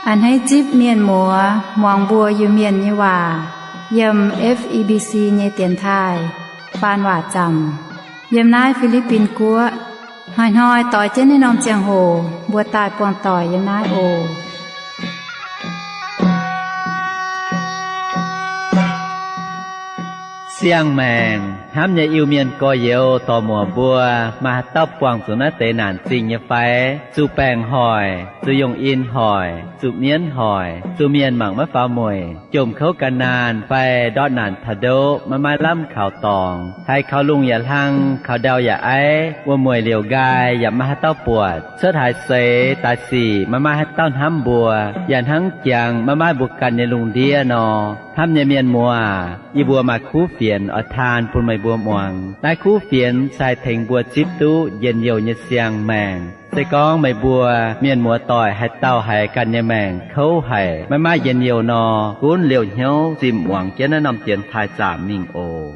A'hneiv zipv mienh muoz muangx mbuo Iu-Mienh nyei waac yiem F E B C nyei dienx taaih faan waac zaamc yiem naaiv Fi^li^bin Guoqv. Hnoi-hnoi doix jienv naaiv norm ziangh hoc mbuo daaih buangh doic yiem naaiv oc. Siang-maengc hnamv nyei Iu-Mienh gorx-youz dorc-muoc mbuo, maaih haaix dauh buangh zuqc naaiv deix naanc zingh nyei fai? Zuqc baengc hoic, zuqc yungh in hoic, zuqc mienv hoic, zuqc mienh mangc maiv faaux mueic, jomc kouv gan naanh fai ndortv naanc taux ndoqv maiv maaih lamh kaux dorngx, haiz kaux lungh yaac hlang, kaux ndau yaac aiv, wuom-mueic liouc nqaai yaac maiv maaih haaix dauh buatc, cuotv haaix seix daaih sic maiv maaih haaix dauh hnamv mbuo, yaac hnangv jangx maiv maaih mbuo ganh nyei lungh ndiev nor. Hnamv nyei mienh muoz, yie mbuo maaih kuv fienx oix taan bun meih mbuo muangx. Naaiv kuv fienx se haih tengx mbuo zipv duqv njien-youh nyei siang-maengc. Se gorngv meih mbuo mienh muoz doic haaix dauh haiz ganh nyei maengc kouv haic, maiv maaih njien-youh nor, gunv liouh hnyouv zinh muangx jienv naaiv norm dienx taaih zaamc mingh oc.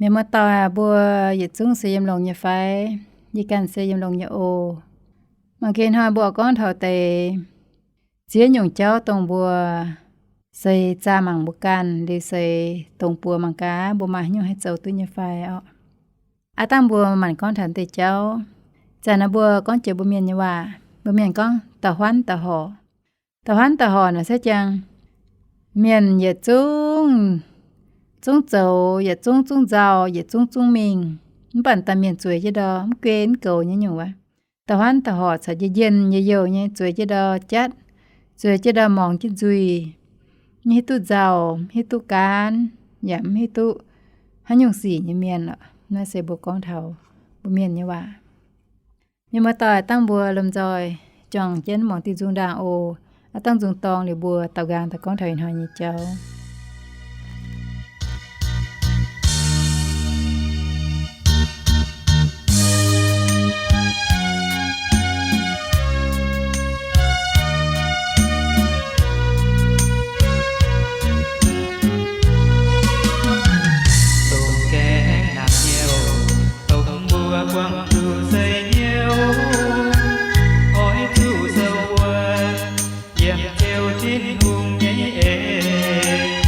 Mienh muoz-doic aac, mbuo yietc zungv se yiem longx nyei fai? Yie ganh se yiem longx nyei oc. Mangc gaax hnoi mbuo gorngv taux deix ziex nyungc jauv dongh mbuo seix zaah mangc mbuo ganh, liuz seix dongh buoz mangc gaax mbuo maaih haaix nyungc haih zoux duqv nyei fai orqc. Aav dangh mbuo maanc gorngv taux deix jauv, zanc naaiv mbuo gorngv jiex mbuo mienh nyei waac, mbuo mienh gorngv da'huanv da'horc. Da'huanv da'horc naaic se jangx mienh yietc zungv, zungv zoux, yietc zungv zungv nzauh, yietc zungv zungv mingh, mv baac daaih mienh zueiz jienv ndor mv guei mv goux nyei nyungc wuov. Da'huanv da'horc caux njien-youh nyei zueiz jienv ndor jatv, zueiz jienv ndor morngx jienv nzuih, mv hiuv duqv nzauh, mv hiuv duqv gaanv, yaac mv hiuv duqv haaix nyungc sic nyei mienh lorqc. Naaiv se mbuo gorngv taux mbuo mienh nyei waac. Mienh muoz-doic, dangh mbuo lomh nzoih juangc jienv muangx diuh nzung ndaangc oc. Aav dangh nzung dorng liuz mbuo daaux nqaang daaih gorngv taux ih hnoi nyei jauv. Dongh gaengh naanc hnyouv, dongh mbuo buangh zuqc seix hnyouv, oix zuqc sou wuov yiem Ziouv Tin-Hungh nyei en.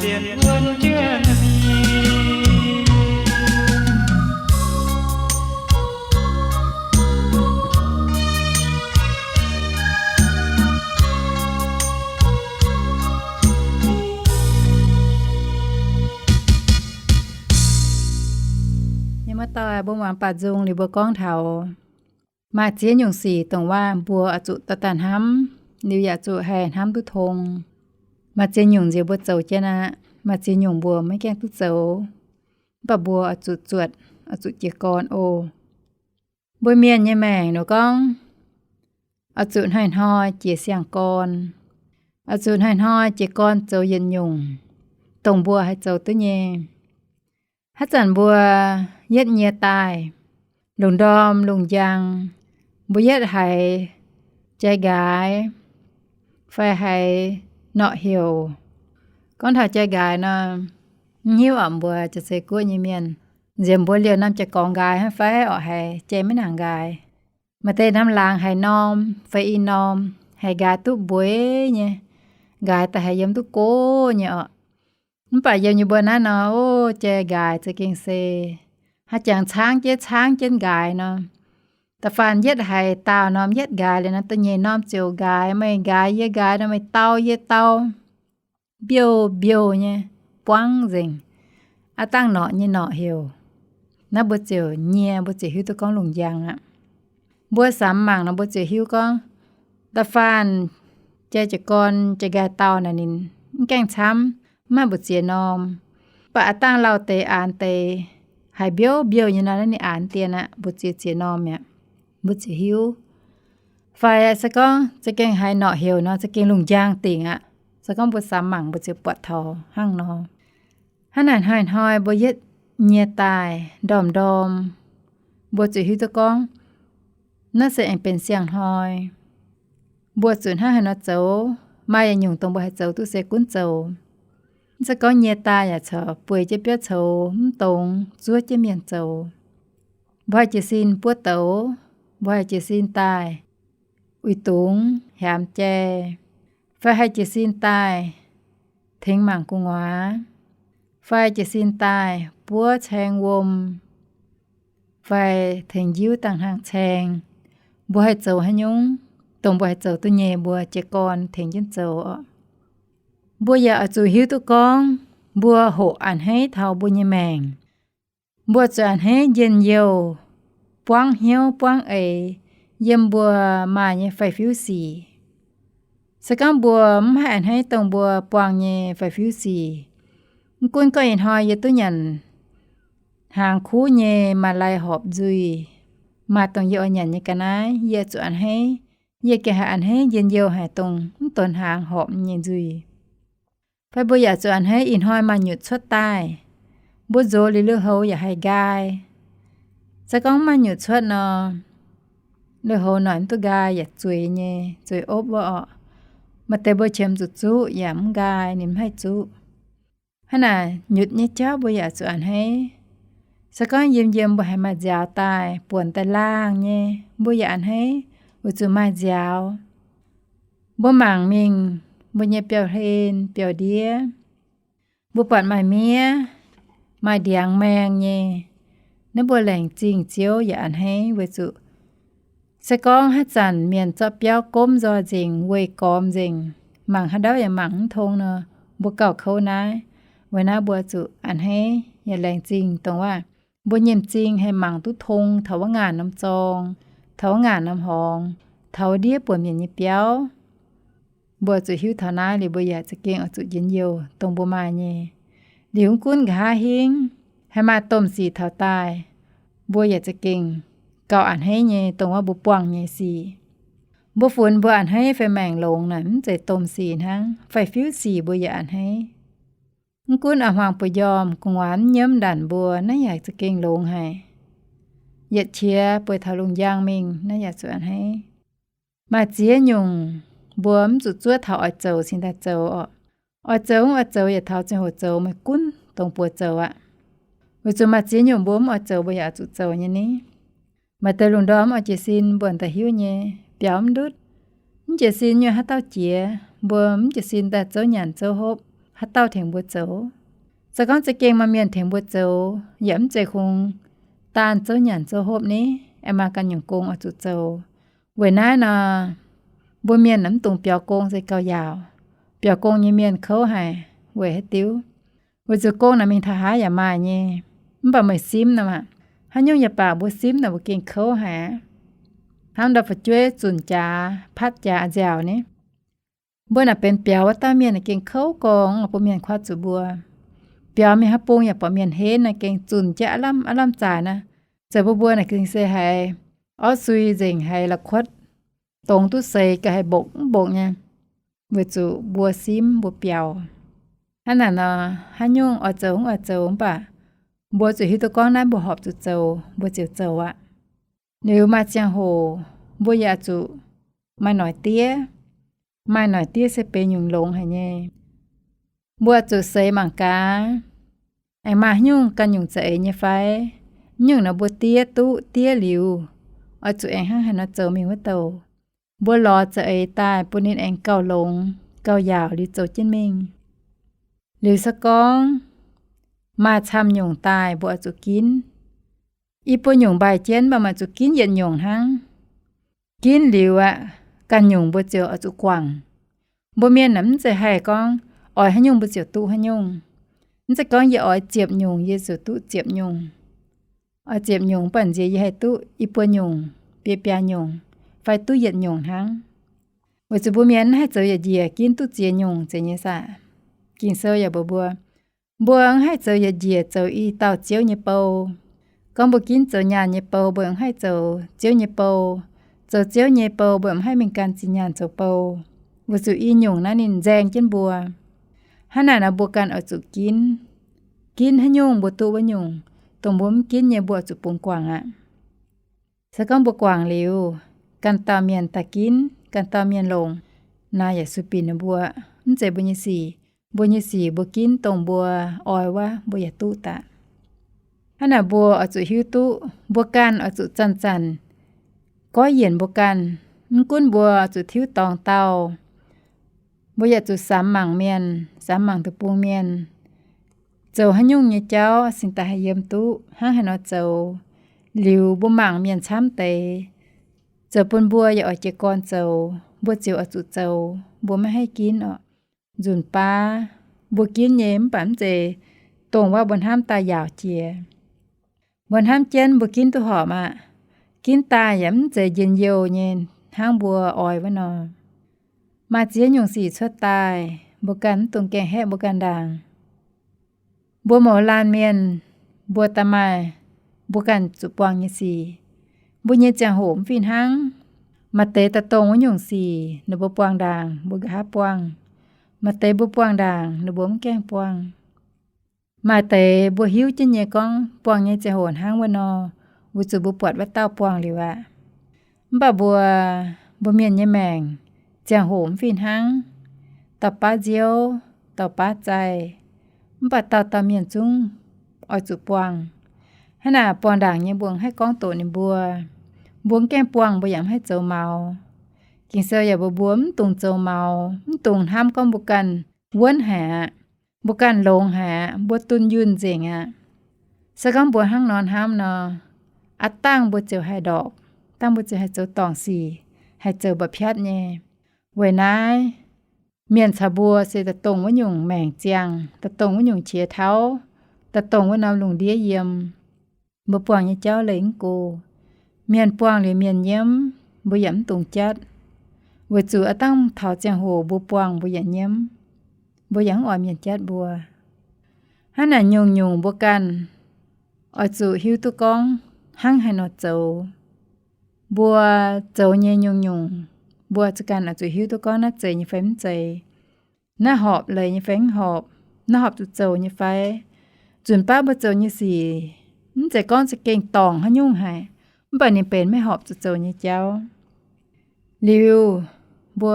Nyei muoz doic, mbuo muangx baac nzung liuz mbuo gorngv taux maaih ziex nyungc sic dongh waac mbuo oix zuqc daaih daaih hnamv, liuz yaac zuqc haih hnamv duqv tong. Maaih ziex nyungc nziex mbuo zoux jienv aqv, maaih ziex nyungc mbuo maiv gaengh duqv zoux, mv baac mbuo oix zuqc zuotc, oix zuqc jiez gorn oc. Mbuo mienh nyei maengc nor gorngv, oix zuqc hnoi-hnoi jiez siang-gorn, oix zuqc hnoi-hnoi jiez gorn zoux yietc nyungc dongh mbuo haih zoux duqv nyei. Haaix zanc mbuo yietv nyie daaih, lungh ndorm lungh njang, mbuo yietv haiz jai nqaaix fai haiz norqc heuc. Gorngv taux jai nqaaix nor, mv hiuv oc, mbuo jaav zeiz guoqv nyei mienh nziex mbuo liouh norm jai-gorx nqaaix hnangv fai orqc, haiz jai maiv nangc nqaaix. Maaih deix norm laangz haiz norm fai i norm, haiz nqaaix duqv mbueix nyei, nqaaix daaih haiz yiem duqv gox nyei orqc. Mv baac yiem nyei mbuo naaiv nor, o, jai nqaaix za'gengh se haaix jangx caangv jienv caangv jienv nqaaix nor, da'faanh yietv haiz daauh norm yietv nqaaix liuz nor, da'nyeic norm ziouc nqaaix, meih nqaaix yie nqaaix nor, meih dau yie dau, mbiouh mbiouh nyei, buangv nzengc, aav dangh norqc nyei norqc heuc. Naaiv mbuo ziouc nyie, mbuo ziouc hiuv duqv gorngv lungh njang aqv. Mbuo samx mangc nor mbuo ziouc hiuv gorngv, da'faanh jai jiez gorn jai nqaaix dauh naaic ninh mv gaengh camv, mv maaih mbu'ziex norm. Mv baac aav dangh lauh deix aanx deix, haiz mbiouh mbiouh nyei nor, naaiv ninh aanx dien aqv, mbu'ziex ziex norm mi'aqv. Mbuo ziouc hiuv. Fai se gorngv za'gengh haiz norqc heuc nor, za'gengh lungh njang dingc aqv. Se gorngv mbuo samx mangc mbuo ziouc buatc taux hnangv nor. Hnangv naaic hnoi-hnoi mbuo yietv nyie daaih ndorm-ndorm, mbuo ziouc hiuv duqv gorngv, naaiv se aengx benx siang-hnoi. Mbuo zuqc hnangv haaix nor zoux, maaih yietc nyungc dongh mbuo haih zoux duqv se gunv zoux. Mv zeiz gorngv nyie daaih yaac corc bueix jienv biauv coux mv dongz zuov jienv mienh zoux. Mbuo haih jiez sin buov douz, mbuo haih jiez sin daaih uix dungz hiaamx jai, fai haih jiez sin daaih tengx mangc gu'nguaaz, fai jiez sin daaih buov caeng wuom, fai tengx njiuv dangh hnaangx caeng. Mbuo haih zoux haaix nyungc, dongh mbuo haih zoux duqv nyei, mbuo jiez gorn tengx jienv zoux oc. Mbuo yaac oix zuqc hiuv duqv gorngv, mbuo hoqc a'hneiv taux mbuo nyei maengc. Mbuo zuqc a'hneiv njien-youh, buangv hnyouv buangv eix yiem mbuo maaih nyei faix-fiuv sic. Se gorngv mbuo mv haih a'hneiv dongh mbuo buangh nyei faix-fiuv sic, mv gunv gorngv ih hnoi yie duqv nyanc hnaangx kuv nyei, maaih lai horpc nzuih, maaih dongh yie oix nyanc nyei ga'naaiv, yie zuqc a'hneiv. Yie gengh haih a'hneiv njien-youh haic dongh mv donx hnaangx horpc nyei nzuih. Fai mbuo yaac zuqc a'hneiv ih hnoi maaih nyutc cuotv daaih, mbuo nzox liuz lui-houx yaac haih nqaai. Se gorngv mv maaih nyutc cuotv nor, lui-houx noic mv duqv nqaai yaac zueiz nyei, zueiz opv wuov orqc. Maaih deix mbuo qiemx zuqc zuqv yaac mv nqaai, ninh mv haih zuqv. Hnangv naaic nyutc nyei jauv mbuo yaac zuqc a'hneiv. Se gorngv yiem yiem mbuo haiz maaih nziaaux daaih, buonc daaih laangh nyei, mbuo yaac a'hneiv weic zuqc maaih nziaaux. Mbuo mangc mingh mbuo nyei biauv-hlen biauv-ndiev, mbuo buatc maaih miev, maaih ndiangx maeng nyei, naaiv mbuo laengz zingh Ziouv yaac a'hneiv weic zuqc se gorngv haaix zanc mienh zorqv biauv gomv nzoih nzengc, weih gormx nzengc, mangc haaix ndau yaac mangc mv tong nor, mbuo gauh kouv naaiv. Weic naaiv mbuo zuqc a'hneiv yaac laengz zingh dongh waac mbuo nyei m'zing haih mangc duqv tong taux wuov ngaanc norm zorng, taux wuov ngaanc norm horngz, taux wuov ndiev buonc mienh nyei biauv. Mbuo zuqc hiuv taux naaiv liuz, mbuo yaac za'gengh oix zuqc njien-youh dongh mbuo maaih nyei. Liuz mv gunv nqa'haav hingv haih maaih domh sic taux daaih, mbuo yaac za'gengh gauh a'hneiv nyei dongh wuov mbuo buangh nyei sic. Mbuo funx mbuo a'hneiv fai maengc longx naaic mv zeiz domh sic hnangv, faix-fiuv sic mbuo yaac a'hneiv. Mv gunv a'hmuangx buoz-njormh gu'nguaaz mv nyiemv ndanc mbuo, naaiv yaac za'gengh longx haic. Yietc qiex bueix taux lungh njang mingh, naaiv yaac zuqc a'hneiv. Maaih ziex nyungc mbuo mv zuqc zuov taux oix zoux cingx daaih zoux orqc. Oix zoux mv oix zoux yaac taux ziangh hoc zoux, maiv gunv dongh buoz zoux aqv. Weic zuqc maaih ziex nyungc mbuo mv oix zoux mbuo yaac zuqc zoux nyei ni. Maaih deix lungh ndorm mv oix jiez sin mbuo daaih hiuv nyei, biaux mv ndutv. Mv jiez sin nyei haaix dauh jiex, mbuo mv jiez sin daaih zouv nyanc zouv hopv. haaix dauh tengx mbuo zoux? Se gorngv za'gengh maaih mienh tengx mbuo zoux, yaac mv zeiz kungx daan zouv nyanc zouv hopv ni, aengx maaih ganh nyungc gong oix zuqc zoux. Weic naaiv nor, mbuo mienh mv dungx biaux gong se gauh yaauc. Biaux gong nyei mienh kouv haic. Weic haaix diuc? Weic zuqc gong naaic mingh taux haaix yaac maaih nyei. Mv baac meih simv nor maah, haaix nyungc yaac baac mbuo simv naaic mbuo gengh kouv haic aqv. Hnangv ndau fu'jueiv zunc jaax patv jaax nziaauc ni. Mbuo naaic benx biaux wuov dauh mienh naaic gengh kouv gorngv, bun mienh kuatv zuqc mbuo. Biaux mingh haaix bung yaac buatc mienh henv naaic gengh zunc jaax aav lamh aav lamh zaaix naaic. Zoux bun mbuo naaic gengh se haiz orv sui nzengc, haiz la'kuotv dongz duqv seix ga'haiz mbokc mv mbokc nyei. Weic zuqc mbuo simv mbuo biaux. Hnangv naaic nor, haaix nyungc oix zoux mv oix zoux mv baac mbuo zuqc hiuv duqv gorngv naaiv mbuo horpc zuqc zoux, mbuo ziouc zoux aqv. Liuz maaih ziangh hoc mbuo yaac zuqc maaih noic diev. Maaih noic diev se benx nyungc longx haic nyei. Mbuo zuqc seix mangc gaax, aengx maaih haaix nyungc ganh nyungc za'eix nyei fai? Mv nyungc nor mbuo diev duqv diev liuz, oix zuqc aengx hnangv haaix nor zoux mingh wuov douc. Mbuo lorz za'eix daaih bun ninh aengx gauh longx, gauh yaauc liuz zoux jienv mingh. Liuz se gorngv maaih camv nyungc daaih mbuo oix zuqc ginv. I buo nyungc mbaih jienv mv baac maaih zuqc ginv yietc nyungc hnangv. Ginv liuz aqv, ganh nyungc mbuo ziouc oix zuqc guangc. Mbuo mienh naaic mv zeiz haih gorngv oix haaix nyungc mbuo ziouc duqv haaix nyungc. Mv zeiz gorngv yie oix ziepc nyungc yie ziouc duqv ziepc nyungc. Oix ziepc nyungc mv baac nziex yie haih duqv i buo nyungc, biei biaa nyungc, fai duqv yietc nyungc hnangv. Weic zuqc mbuo mienh mv haih zoux yietc njiec ginv duqv ziex nyungc zeiz nyei saah? Ging-Sou yaac mbuox mbuo, mbuo mv haih zoux yietc njiec zoux i dauh Ziouv nyei bou. Gorngv mbuo ginv zoux nyaanh nyei bou, mbuo mv haih zoux Ziouv nyei bou. Zoux Ziouv nyei bou, mbuo mv haih mingh gan zinh nyaanh zoux bou. Weic zuqc i nyungc naaiv ninh nzaeng jienv mbuo. Hnangv naaic nor mbuo ganh oix zuqc ginv. Ginv haaix nyungc mbuo duqv wuov nyungc. Dongh mbuo mv ginv nyei mbuo oix zuqc bungx guangc aqv. Se gorngv mbuo guangc liuz, ganh dauh mienh daaih ginv, ganh dauh mienh longc, naaiv yaac sueih binc ninh mbuo. Mv zeiz mbuo nyei sic. Mbuo nyei sic mbuo ginv dongh mbuo oix wuov mbuo yaac duqv daaih. Hnangv naaic mbuo oix zuqc hiuv duqv mbuo ganh oix zuqc zanc-zanc goiv yienc mbuo ganh. Mv gunv mbuo oix zuqc tiuv dorngx dauh, mbuo yaac zuqc samx mangc mienh, samx mangc deic-bung mienh, zoux haaix nyungc nyei jauv cingx daaih haih yiem duqv, hnangv haaix nor zoux. Liuz mbuo mangc mienh camv deix, zoux bun mbuo yaac oix jiez gorn zoux, mbuo ziouc oix zuqc zoux, mbuo maiv haih ginv orqc. Nzunc baav mbuo ginv nyei mv baac mv zeiz dongh wuov mbuo hnamv daaih yaauc jiex. Mbuo hnamv jienv mbuo ginv duqv horpc aqv. Ginv daaih yaac mv zeiz njien-youh nyei hnangv mbuo oix wuov nor. Maaih ziex nyungc sic cuotv daaih, mbuo ganh mv dungx gaengh haeqv mbuo ganh ndaangc. Mbuo mouz laanh mienh, mbuo daaih maaih mbuo ganh zuqc buangh nyei sic. Mbuo nyei ziangh hoc mv fih hnangv. Maaih deix daaih dongh wuov nyungc sic ninh mbuo buangh ndaangc mbuo nqa'haav buangh. Maaih deix mbuo buangh ndaangc ninh mbuo mv gaengh buangh. Maaih deix mbuo hiuv jienv nyei gorngv buangh nyei ziangh hoc hnangv wuov nor, weic zuqc mbuo buatc wuov dauh buangh liuz aqv. Mv baac mbuo, mbuo mienh nyei maengc, ziangh hoc mv fih hnangv. Dauh baav nziouv, dauh baav zaih, mv baac dauh dauh mienh zungv oix zuqc buangh. Hnangv naaic buangh ndaangc nyei mbuo mv haih gorngv doqc ninh mbuo. Mbuo mv gaengh buangh mbuo yaac mv haih zoux maux. Ging-Sou yaac mbuox mbuo mv dungx zoux maux, mv dungx hnamv gorngv mbuo ganh wuonv haic aqv, mbuo ganh longx haic aqv, mbuo dunh yunh nzengc aqv. Se gorngv mbuo hnangv nor hnamv nor, aav dangh mbuo ziouc haih ndorpc, dangh mbuo ziouc haih zoux dorngc sic, haih zoux mba'piatv nyei. Weic naaiv, mienh caux mbuo se daaih dongh wuov nyungc maengc ziangh, daaih dongh wuov nyungc qiex tauv, daaih dongh wuov norm lungh ndiev yiem. Mbuo buangh nyei jauv leih mv go. Mienh buangh liuz mienh nyiemv, mbuo yaac mv dungx jatv. Weic zuqc aav dangh taux ziangh hoc mbuo buangh mbuo yaac nyiemv, mbuo yaac mv oix mienh jatv mbuo. Hnangv naaic nyungc-nyungc mbuo ganh oix zuqc hiuv duqv gorngv hnangv haaix nor zoux. Mbuo zoux nyei nyungc-nyungc, mbuo za'ganh oix zuqc hiuv duqv gorngv naaiv zeiz nyei fai mv zeiz. Naaiv horpc leiz nyei fai mv horpc, naaiv horpc zuqc zoux nyei fai. Nzunc baav mbuo zoux nyei sic, mv zeiz gorngv za'gengh dorngc haaix nyungc haic, mv baac ninh benx maiv horpc zuqc zoux nyei jauv. Liuz, mbuo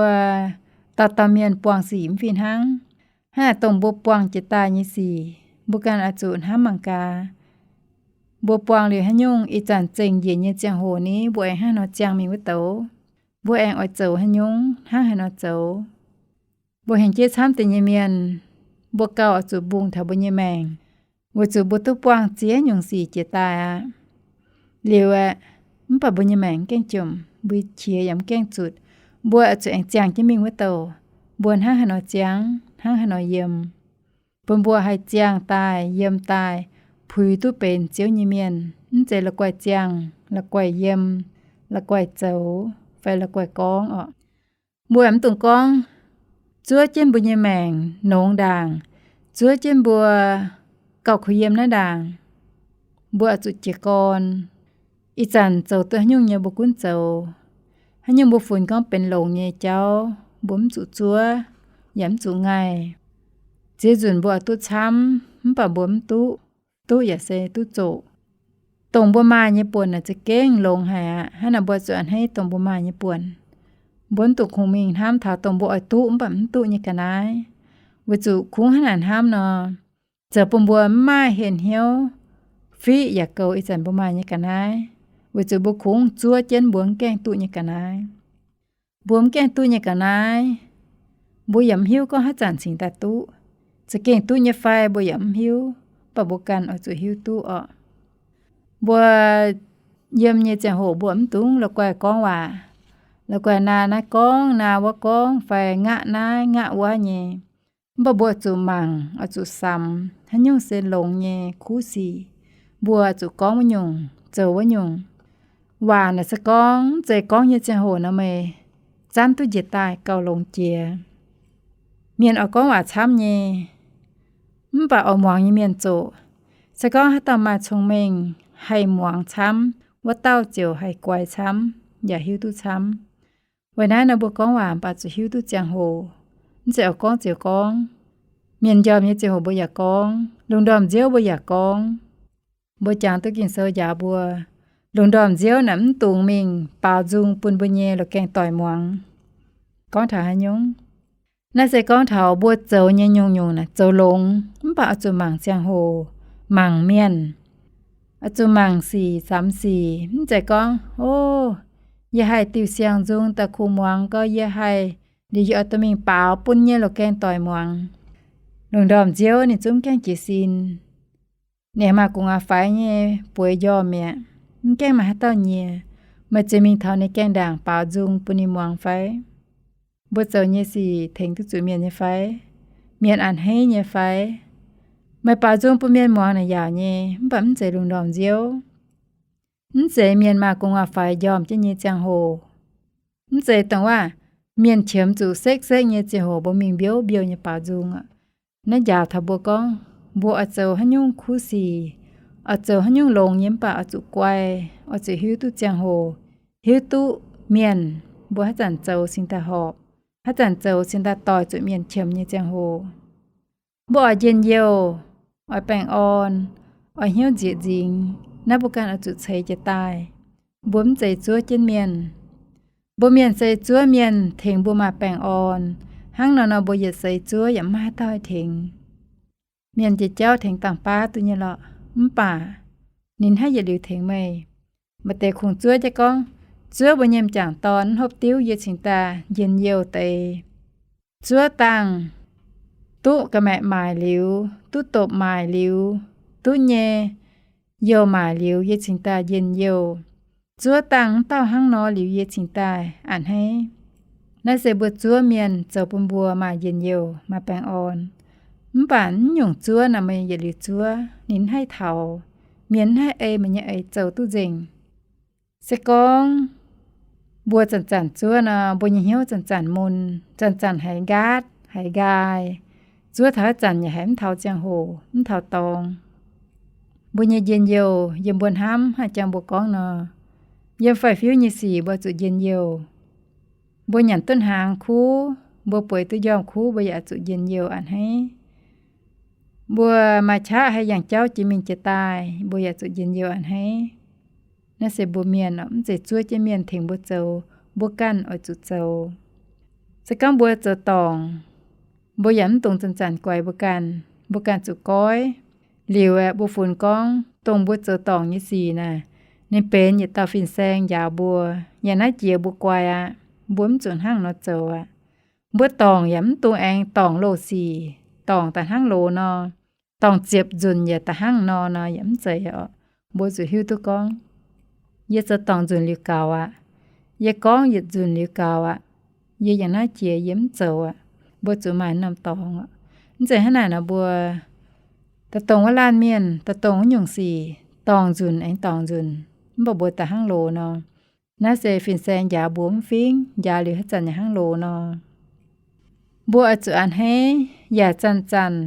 dauh dauh mienh buangh sic mv fih hnangv. Hnangv naaic dongh mbuo buangh jiex daaih nyei sic, mbuo ganh oix zuqc hnamv mangc gaax. Mbuo buangh liuz haaix nyungc, ih zanc zengc njiec nyei ziangh hoc ni, mbuo aengx hnangv haaix nor ziangh mingh wuov douc. Mbuo aengx oix zoux haaix nyungc, hnangv haaix nor zoux. Mbuo hengx jeiv camv deix nyei mienh, Mbuo gauh oix zuqc mbungh taux mbuo nyei maengc, weic zuqc mbuo duqv buangh ziex nyungc sic jiex daaih aqv. Liuz aeqv, mv baac mbuo nyei maengc mv gaengh jomc, mbuo qiex yaac mv gaengh zutc. Mbuo oix zuqc aengx ziangh jienv mingh wuov douh. Mbuo hnangv haaix nor ziangh, hnangv haaix nor yiem, bun mbuo haih ziangh daaih, yiem daaih, puix duqv benx Ziouv nyei mienh, mv zeiz la'guaih ziangh, la'guaih yiem, la'guaih zoux, fai la'guaih gorngv orqc. Mbuo mv dungx gorngv zuov jienv mbuo nyei maengc nongx ndaangc, zuov jienv mbuo gauh kuh yiem naaiv ndaangc. Mbuo oix zuqc jiez gorn. Ih zanc zoux duqv haaix nyungc nyei mbuo gunv zoux. Haaix nyungc mbuo funx gorngv benx longx nyei jauv, mbuo mv zuqc zuov, yaac mv zuqc ngaih. Ziex nzunc mbuo oix duqv camv, mv baac mbuo mv duqv. Duqv yaac se duqv zoqc. Dongh mbuo maaih nyei buonc naaic za'gengh longx haic aqv. Hnangv naaic mbuo zuqc a'hneiv dongh mbuo maaih nyei buonc. Mbuo mv dungx kungx mingh hnamv taux dongh mbuo oix duqv mv baac mv duqv nyei ga'naaiv, weic zuqc kungx hnangv naaic hnamv nor, zoux bun mbuo mv maaih henh hnyouv fiqv yaac goux ih zanc mbuo maaih nyei ga'naaiv, weic zuqc mbuo kungx zuov jienv mbuo mv gaengh duqv nyei ga'naaiv. Mbuo mv gaengh duqv nyei ga'naaiv, mbuo yaac mv hiuv gorngv haaix zanc cingx daaih duqv. Za'gengh duqv nyei fai mbuo yaac mv hiuv, mv baac mbuo ganh oix zuqc hiuv duqv orqc. Mbuo yiem nyei ziangh hoc mbuo mv dungx la'guaih gorngv waac, la'guaih naaiv naaiv gorngv, naaiv wuov gorngv, fai ngaqv naaiv ngaqv wuov nyei. Mv baac mbuo zuqc mangc, oix zuqc samx haaix nyungc se longx nyei kuv sic, mbuo zuqc gorngv wuov nyungc, zoux wuov nyungc. Waac naaic se gorngv mv zeiz gorngv nyei ziangh hoc nor meih zanv duqv njiec daaih gauh longx jiex. Mienh oix gorngv waac camv nyei, mv baac oix muangx nyei mienh zoqc. Se gorngv haaix dauh maaih cong-mengh, haih muangx camv, wuov dauh ziouc haih guai camv, yaac hiuv duqv camv. Weic naaiv nor mbuo gorngv waac mv baac zuqc hiuv duqv ziangh hoc. Mv zeiz oix gorngv ziouc gorngv. Mienh njormh nyei ziangh hoc mbuo yaac gorngv, lungh ndorm nziouv mbuo yaac gorngv. Mbuo jangx duqv Ging-Sou njaaux mbuo, lungh ndorm nziouv naaic mv dungx mingh baaux nzung bun mbuo nyei loz-gaeng-doic muangx. Gorngv taux haaix nyungc? Naaiv se gorngv taux mbuo zoux nyei nyungc-nyungc naaic zoux longx, mv baac oix zuqc mangc ziangh hoc, mangc mienh. Oix zuqc mangc sic, samx sic, mv zeiz gorngv, O, yie haih diuh siang-nzung daaih kungx muangx gau, yie haih, liuz yie oix dorh mingh baaux bun nyei loz-gaeng-doic muangx. Lungh ndorm nziouv ninh zungv gaengh jiez sin. Ninh maaih gu'nguaaz-faix nyei bueix njormh mi'aqv. Mv gaengh maaih haaix dauh nyiex. Meih zeix mingh taux ninh gaengh ndaangc baaux nzung bun ninh muangx fai? Mbuo zoux nyei sic tengx duqv zuqc mienh nyei fai? Mienh a'hneiv nyei fai? Meih baaux nzung bun mienh muangx naaic yaauc nyei, mv baac mv zeiz lungh ndorm nziouv. Mv zeiz mienh maaih gu'nguaaz-faix njormh jienv nyei ziangh hoc. Mv zeiz dongh waac mienh qiemx zuqc sekv-sekv nyei ziangh hoc mbuo mingh mbiouv mbiouh nyei baaux nzung aqv. Naaiv njaaux taux mbuo gorngv, mbuo oix zoux haaix nyungc kuv sic, oix zoux haaix nyungc longx nyei mv baac oix zuqc guai, oix zuqc hiuv duqv ziangh hoc, hiuv duqv mienh, mbuo haaix zanc zoux cingx daaih horpc, haaix zanc zoux cingx daaih doix zuqc mienh qiemx nyei ziangh hoc. Mbuo oix njien-youh, oix baengh orn, oix hnyouv nzieqc nzingx, naaiv mbuo ganh oix zuqc ceix jiez daaih. Mbuo mv zeiz zuov jienv mienh. Mbuo mienh se zuov mienh tengx mbuo maaih baengh orn. Hnangv nor nor mbuo yietc seix zuov yaac mv maaih haaix dauh haih tengx. Mienh jiex jauv tengx dangh baav duqv nyei lorqc, mv baac ninh hnangv yietc liuz tengx meih. Maaih deix kungx zuov jienv gorngv, zuov mbuo nyei m'jangc dorn mv hopv diuv yie cingx daaih njien-youh deix. Zuov dangh duqv ga'maeqc maaic liuz, duqv dopc maaic liuz, duqv nyei youh maaic liuz yie cingx daaih njien-youh. Zuov dangh mv dauh hnangv nor liuz yie cingx daaih a'hneiv. Naaiv se mbuo zuov mienh zoux bun mbuo maaih njien-youh, maaih baengh orn. Mv baac mv nyungc zuov naaic meih yietc liuz zuov ninh mv haih taux, mienh mv haih ei meih nyei eix zoux duqv nzengc. Se gorngv mbuo zanc-zanc zuov nor, mbuo nyei hnyouv zanc-zanc mun, zanc-zanc haiz nqaatv haiz nqaai, zuov taux haaix zanc yaac haiz mv taux ziangh hoc, mv taux dorngx. Mbuo nyei njien-youh yiem mbuo hnamv haih jangx mbuo gorngv nor, yiem faix-fiuv nyei sic mbuo zuqc njien-youh. Mbuo nyanc duqv hnaangx kuv, mbuo bueix duqv njormh kuv, mbuo yaac zuqc njien-youh a'hneiv. Mbuo maaih qaqv haih yangh jauv jiex mingh jiex daaih, mbuo yaac zuqc njien-youh a'hneiv. Naaiv se mbuo mienh oc, mv zeiz zuov jienv mienh tengx mbuo zoux, mbuo ganh oix zuqc zoux. Se gorngv mbuo zoux dorngc, mbuo yaac mv dungx zanc-zanc guaix mbuo ganh, mbuo ganh zuqc goiv. Liuz aeqv, mbuo funx gorngv dongh mbuo zoux dorngc nyei sic naaic, ninh benx yietc dauh fin-saeng njaaux mbuo, yaac naaiv jiex mbuo guai aqv. Mbuo mv zuqc hnangv nor zoux aqv. Mbuo dorngc yaac mv dungx aengx dorngc loz sic, dorngc da'hnangv loz nor, dorngc ziepc nzunc yaac da'hnangv nor nor yaac mv zeiz oc. Mbuo zuqc hiuv duqv gorngv, yie zoux dorngc nzunc liuz gaux aqv. Yie gorngv yietc nzunc liuz gaux aqv. Yie yangh naaiv jiex yie mv zoux aqv. Mbuo zuqc maaih norm dorngx oc. Mv zeiz hnangv naaic nor mbuo daaih dongh wuov laanh mienh, daaih dongh wuov nyungc sic, dorngc nzunc aengx dorngc nzunc, mv baac mbuo da'hnangv loz nor. Naaiv se fin-saeng njaaux mbuo mv fingx, njaaux liuz haaix zanc yaac hnangv loz nor. Mbuo oix zuqc a'hneiv yaac zanc-zanc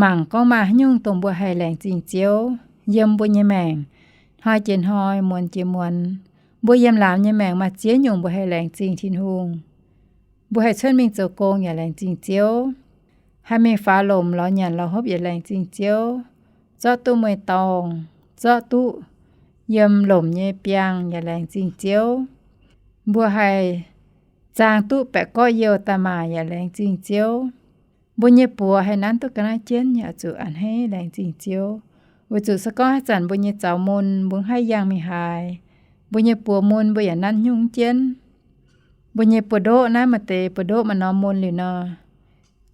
mangc gorngv maaih haaix nyungc dongh mbuo haih laengz zingh Ziouv yiem mbuo nyei maengc, hnoi jiex hnoi, muonz jiex muonz. Mbuo yiem laamz nyei maengc maaih ziex nyungc mbuo haih laengz zingh Tin-Hungh. Mbuo haih cuotv mingh zoux gong yaac laengz zingh Ziouv. Haih mingh faaux lomc lorz nyanc lorz hopv yaac laengz zingh Ziouv. Zorqv duqv mueiz-dorngh, zorqv duqv yiem lomc nyei biangh yaac laengz zingh Ziouv. Mbuo haih zaang duqv baeqc gorqv youh daaih maaic yaac laengz zingh Ziouv. Mbuo nyei buoz haih nanv duqv ga'naaiv jienv yaac zuqc a'hneiv laengz zingh Ziouv. Weic zuqc se gorngv haaix zanc mbuo nyei zaux mun mbuo mv haih yangh mingh haaix, mbuo nyei buoz mun mbuo yaac nanv haaix nyungc jienv. Mbuo nyei buoz-ndoqv naaiv maaih deix buoz-ndoqv maaih norm mun liuz nor,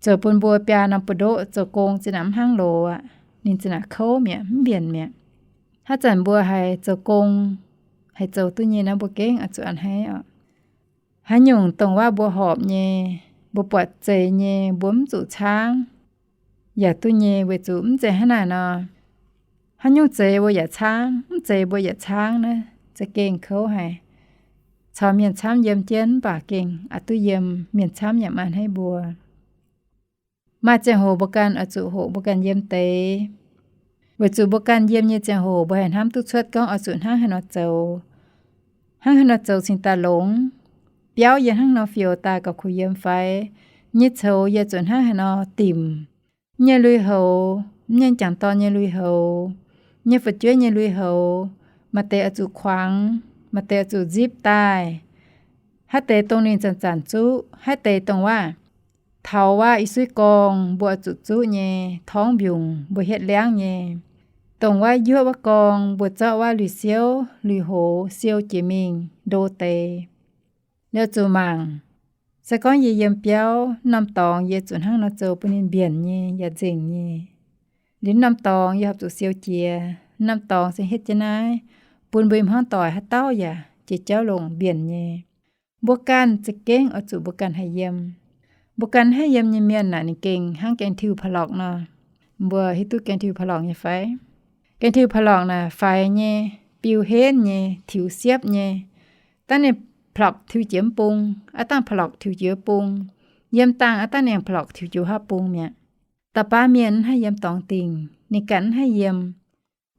zoux bun mbuo biaa norm buoz-ndoqv zoux gong zinh naaic mv hnangv loz aqv. Ninh zinh naaic kouv mi'aqv, mv mbienc mi'aqv. Haaix zanc mbuo haiz zoux gong, haiz zoux duqv nyei naaiv mbuo gengh oix zuqc a'hneiv oc. Haaix nyungc dongh waac mbuo horpc nyei, mbuo buatc zeiz nyei, mbuo mv zuqc caangv yaac duqv nyei, weic zuqc mv zeiz hnangv naaic nor, haaix nyungc zeiz mbuo yaac caangv, mv zeiz mbuo yaac caangv naaiv za'gengh kouv haic. Caux mienh camv yiem jienv mv baac gengh aqc duqv yiem, mienh camv yaac maiv a'hneiv mbuo. Maaih ziangh hoc mbuo ganh oix zuqc hoqc mbuo ganh yiem deix, weic zuqc mbuo ganh yiem nyei ziangh hoc mbuo haih hnamv duqv cuotv gorngv oix zuqc hnangv haaix nor zoux, hnangv haaix nor zoux cingx daaih longx. Biauv yie hnangv nor fioux daaih gauh kuh yiem fai? Nyei coux yie zuqc hnangv haaix nor dimc? Nyei lui-houx, nyei jangc dorn nyei lui-houx, nyei fu'jueiv nyei lui-houx, maaih deix oix zuqc kuangx, maaih deix oix zuqc nzipv daaih. Haaix deix dongh ninh zanc-zanc zuqv, haaix deix dongh waac taux waac i suiv gorngv mbuo oix zuqc zuqv nyei, torngv mbiungc mbuo hietv liangv nyei. Dongh waac yuoqv wuov gorngv mbuo zorqv waac lui-siouv lui-houx siou jiex mingh ndo deix. Liuz zuqc mangc, se gorngv yie yiem biauv, norm dorngx yie zuqc hnangv nor zoux bun ninh mbienc nyei yaac nzengc nyei. Liuz norm dorngx yie horpc zuqc siou jiex, norm dorngx se hietv jienv naaiv, bun mbuo ih hmuangv doic haaix dauh yaac jiex jauv longc mbienc nyei. Mbuo ganh za'gengh oix zuqc mbuo ganh haih yiem. Mbuo ganh haih yiem nyei mienh naaic ninh gengh hnangv gaeng-tiuv pa'lorqc nor. Mbuo hiuv duqv gaeng-tiuv pa'lorqc nyei fai? Gaeng-tiuv pa'lorqc naaic faix nyei, biu henv nyei, tiux siepv nyei. Dangh ninh plorqc tiux jiex mv bung, aav dangh plorqc tiux jiex wuov bung. Yiem dangh aav dangh ninh plorqc tiux jiex wuov bung mi'aqv. Da'baav mienh mv haih yiem dorngx dingc, ninh ganh mv haih yiem.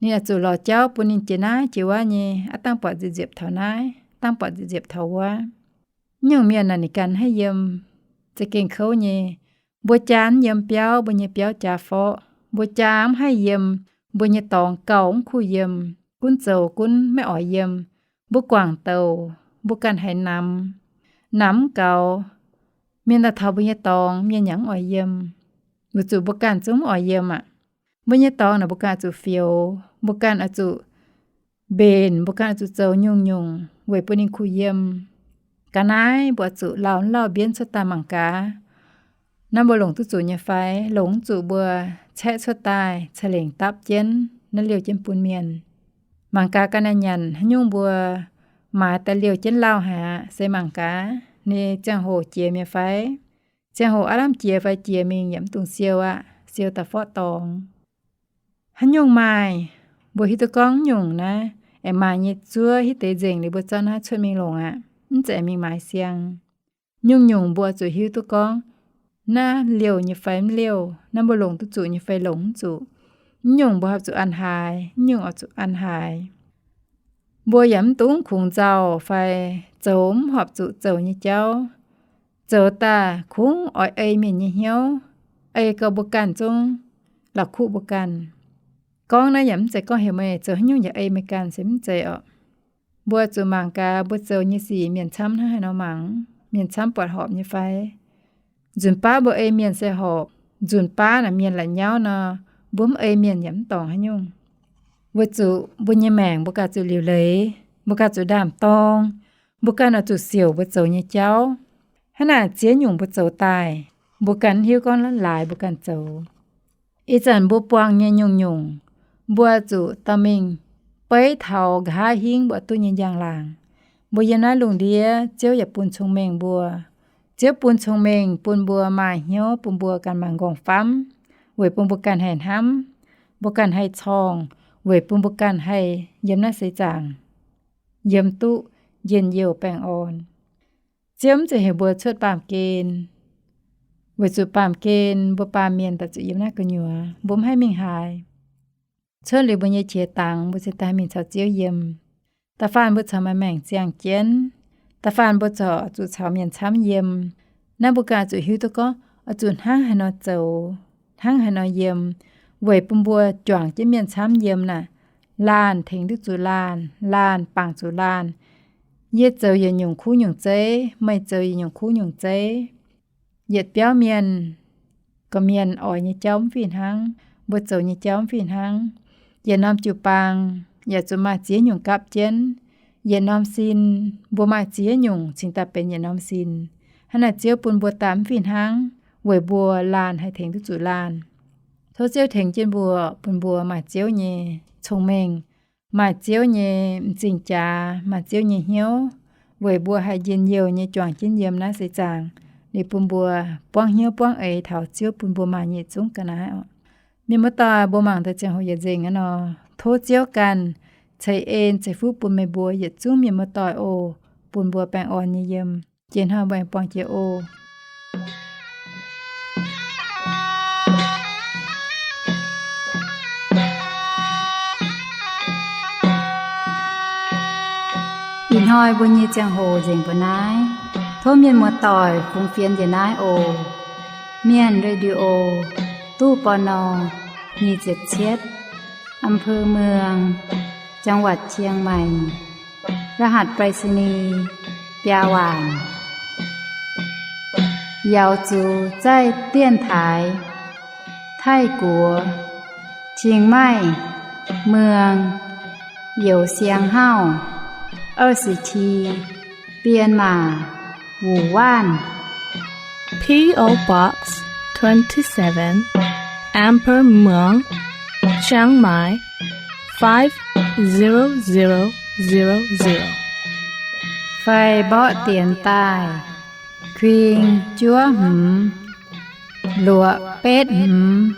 Ninh oix zuqc lorz jauv bun ninh jiex naaiv jiex wuov nyei, aav dangh buatc nziepc nziepc taux naaiv, dangh buatc nziepc nziepc taux wuov. Nyungc mienh naaic ninh ganh mv haih yiem, za'gengh kouv nyei. Mbuo jaa mv yiem biauv, mbuo nyei biauv jaa forqv. Mbuo jaa mv haih yiem, mbuo nyei dorngx gauh mv kuh yiem, gunv zoux gunv maiv oix yiem. Mbuo guangc douc, mbuo ganh haiz namx, namx mv gaux, mienh daaih taux mbuo nyei dorngx, mienh yaac mv oix yiem. Weic zuqc mbuo ganh zungv mv oix yiem aqv. Mbuo nyei dorngx naaic mbuo ganh oix zuqc fioux, mbuo ganh oix zuqc mbenc, mbuo ganh oix zuqc zoux nyungc-nyungc weic bun ninh kuh yiem. Ga'naaiv mbuo oix zuqc lauh mv lauh mbienv cuotv daaih mangc gaax, naaiv mbuo longc duqv zuqc nyei fai? Longc mv zuqc mbuo caeqv cuotv daaih, ca'lengc dapv jienv naaiv liouh jienv bun mienh. Mangc gaax ga'naaiv nyanc haaix nyungc mbuo maaiz daaih liouh jienv lauh haic aqv. Se mangc gaax ninh ziangh hoc jiex mi'aqv fai? Ziangh hoc aav lamh jiex fai jiex mingh yaac mv dungx siou aqv. Siou daaih forqv dorngx. Haaix nyungc maaih, mbuo hiuv duqv gorngv nyungc naaiv aengx maaih nyei zuov hitv deix nzengc liuz mbuo zorqv naaiv cuotv mingh longc aqv. Mv zeiz aengx mingh maaiz siang. Nyungc-nyungc mbuo zuqc hiuv duqv gorngv naaiv liouh nyei fai mv liouh, naaiv mbuo longc duqv zuqc nyei fai longc mv zuqc. Mv nyungc mbuo horpc zuqc an haaix, mv nyungc oix zuqc an haaix. Mbuo yaac mv dungx kungx nzauh fai zoux mv horpc zuqc zoux nyei jauv. Zoux daaih kungx oix ei mienh nyei hnyouv, ei gau mbuo ganh zungv la'kuqv mbuo ganh. Gorngv naaiv yaac mv zeiz gorngv heuc meih zoux haaix nyungc yaac ei meih ganh se mv zeiz oc. Mbuo zuqc mangc gaax mbuo zoux nyei sic mienh camv hnangv haaix nor mangc, mienh camv buatc horpc nyei fai. Nzunc baav mbuo ei mienh se horpc, nzunc baav naaic mienh la'nyauv nor, mbuo mv ei mienh yaac mv dorngc haaix nyungc. Weic zuqc mbuo nyei maengc mbuo ganh zuqc liuc leiz, mbuo ganh zuqc ndaam-dorng, mbuo ganh oix zuqc siouc mbuo zoux nyei jauv. Hnangv naaic ziex nyungc mbuo zoux daaih, Mbuo ganh hiuv gorngv laaix mbuo ganh zoux. Ih zanc mbuo buangh nyei nyungc-nyungc, mbuo zuqc dorh mingh beiv taux nqa'haav hingv mbuo duqv nyei njang-laangc. Mbuo yiem naaiv lungh ndiev, Ziouv yaac bun cong-mengh mbuo. Ziouv bun cong-mengh bun mbuo maaih hnyouv, bun mbuo ganh maaih nqorngv-famv, weic bun mbuo ganh haih hnamv, mbuo ganh haih corngh, weic bun mbuo ganh haih yiem naaiv seix zaangc yiem duqv njien-youh baengh orn. Ziouv mv zeiz heuc mbuo cuotv baamh gen, weic zuqc baamh gen mbuo baamh mienh daaih zuqc yiem naaiv gu'nyuoz, mbuo mv haih mingh haaix. Cuotv liuz mbuo nyei qiex dangx, mbuo cingx daaih mingh caux Ziouv yiem. Da'faanh mbuo corc maaih maengc ziangh jienv, da'faanh mbuo corc zuqc caux mienh camv yiem. Naaiv mbuo ganh zuqc hiuv duqv gorngv oix zuqc hnangv haaix nor zoux, hnangv haaix nor yiem, weic bun mbuo juangc jienv mienh camv yiem naaic, laanh tengx duqv zuqc laanh, laanh bangc zuqc laanh. Yie zoux yietc nyungc kuv nyungc zeiv, meih zoux yietc nyungc kuv nyungc zeiv. Yietc biauv mienh, gorqv-mienh oix nyei jauv mv fih hnangv, mbuo zoux nyei jauv mv fih hnangv. Yietc norm jiu-baang yaac zuqc maaih ziex nyungc gapv jienv. Yietc norm sin, mbuo maaih ziex nyungc cingx daaih benx yietc norm sin. Hnangv naaic Ziouv bun mbuo daaih mv fih hnangv, weic mbuo laanh haih tengx duqv zuqc laanh. Tov Ziouv tengx jienv mbuo, bun mbuo maaih Ziouv nyei cong-mengh, maaih Ziouv nyei m'zing jaax, maaih Ziouv nyei hnyouv, weic mbuo haih njien-youh nyei juangc jienv yiem naaiv seix zaangc, liuz bun mbuo buangv hnyouv buangv eix taux Ziouv bun mbuo maaih nyei zungv ga'naaiv oc. Mienh muoz-doic, mbuo mangc daaih ziangh hoc yietc nzengc aqv nor, tov Ziouv ganh ceix en ceix fuqv bun meih mbuo yietc zungv mienh muoz-doic oc, bun mbuo baengh orn nyei yiem. Jiex hnoi mbuo aengx buangh jiex oc. Ih hnoi mbuo nyei ziangh hoc nzengc mbuo naaiv. Tov mienh muoz-doic fungx fienx njiec naaiv oc. Mienh Radio, ตู้ ปณ. nyic ziepc cietv, อำเภอเมือง จังหวัดเชียงใหม่ รหัสไปรษณีย์ biaa waanc. 瑶族在电台 Taiv-Guoqv เชียงใหม่ เมือง Youz Siang Hauv 二十七 Bienh Maac Wuc Waanv. P O Box twenty-seven, Amber Muang, Chiang Mai, five zero zero zero zero. Fai mborqv dienx daaih, kuing juov hmz, luoqc betv hmz,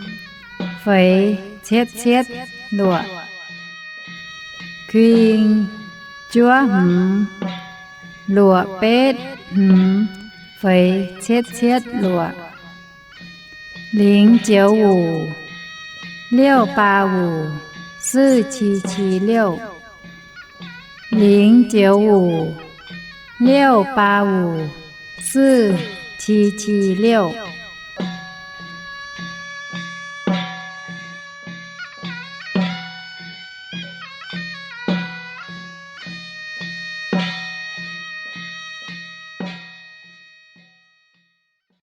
feix cietv cietv luoqc. Kuing juov hmz, luoqc betv hmz, feix cietv cietv luoqc. 零九五 六八五 四七七六. 零九五 六八五 四七七六.